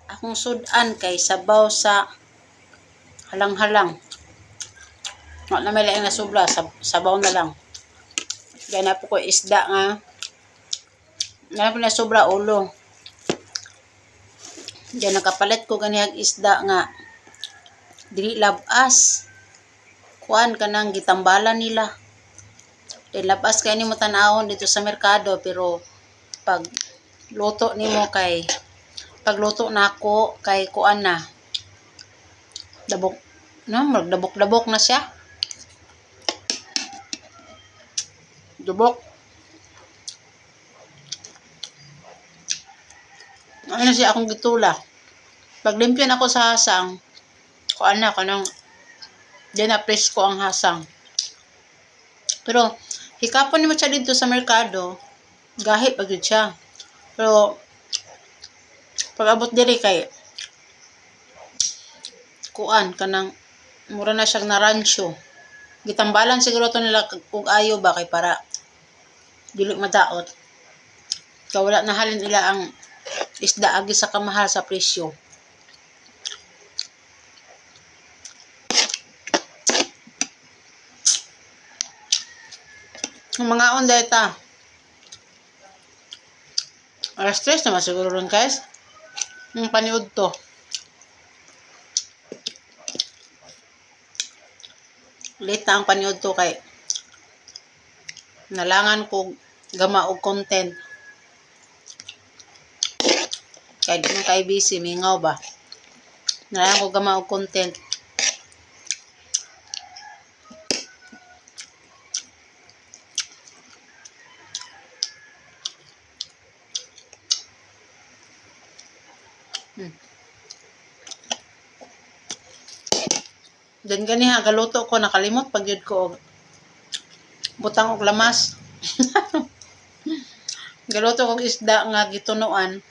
Akong sudan kay sabaw sa halang-halang. Wala na may laing nasubra, sabaw na lang. Gana po ko isda nga. Wala po na sobra ulo. Diyan nakapalit ko ganihag isda nga dili labas. Kuan kanang gitambalan nila. Dili labas kay nimo tan-awon dito sa merkado, pero pag luto nimo kay pagluto nako kay kuan na. Dabok no, magdabok-dabok na siya. Dubok. Ano siya akong gitula. Paglimpyo na ako sa hasang, kuan na kanang di na presko ang hasang. Pero hikapon nimo siya dito sa merkado, gahi pa gyud siya. Pero pag abot diri kay kuan kanang mura na siyang naransyo. Gitambalan siguro to nila og ayo ba kay para dili madaot. Kay wala na halin nila ang isda agi sa kamahal sa presyo. Ang mga on ta. Alas 3 naman siguro ron guys. Ang paniud to. Late na ang paniud to kay nalangan ko gama og content. Kay di man kay busy, mingaw ba? Nalangan ko gama og content. Then ganiha galuto ko, nakalimot pag yun ko og butang og lamas. Galuto kog isda nga gitunuan.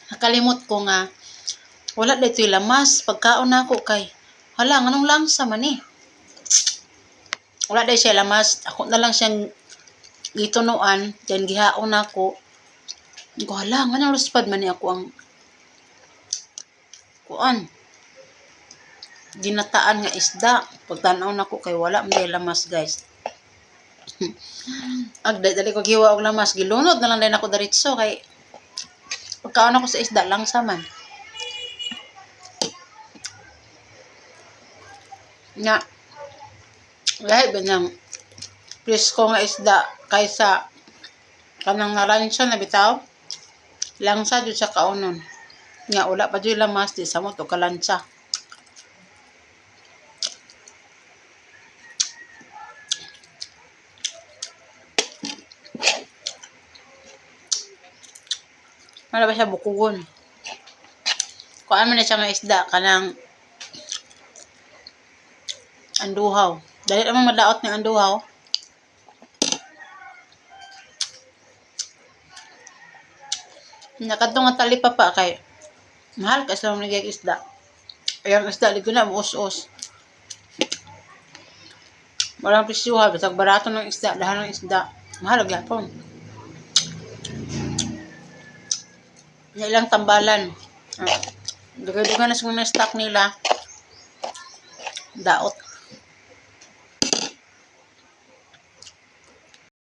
Nakalimot ko nga wala daytoy lamas. Pagkaon nako kay hala, nganong langsa man ni. Wala day siya lamas. Ako na lang siyang gitunuan, then gihaon nako. Ko hala, nganong luspad man ni ako ang kuan. Ginataan nga isda. Pagtan-aw nako kay wala man day lamas guys. Agday dali ko giwa og lamas, gilunod na lang din ako diretso kay pagkaon ako sa isda langsa man. Nga lahi ba nang presko nga isda kaysa kanang naransya na bitaw, langsa jud sa kaunon. Nga wala pa jud lamas, di samot og kalansa. Wala ba siya bukugon? Kuan man na siya nga isda kanang anduhaw. Dali naman madaot ng anduhaw. Nakadto nga tali pa pa kay mahal kasi sa mga isda. Ayang isda di ko na muus-us. Walang presyuha, bisag barato ng isda, dahan ng isda. Mahal gyapon. Nga ilang tambalan. Dugay-dugay na sa mga stock nila. Daot.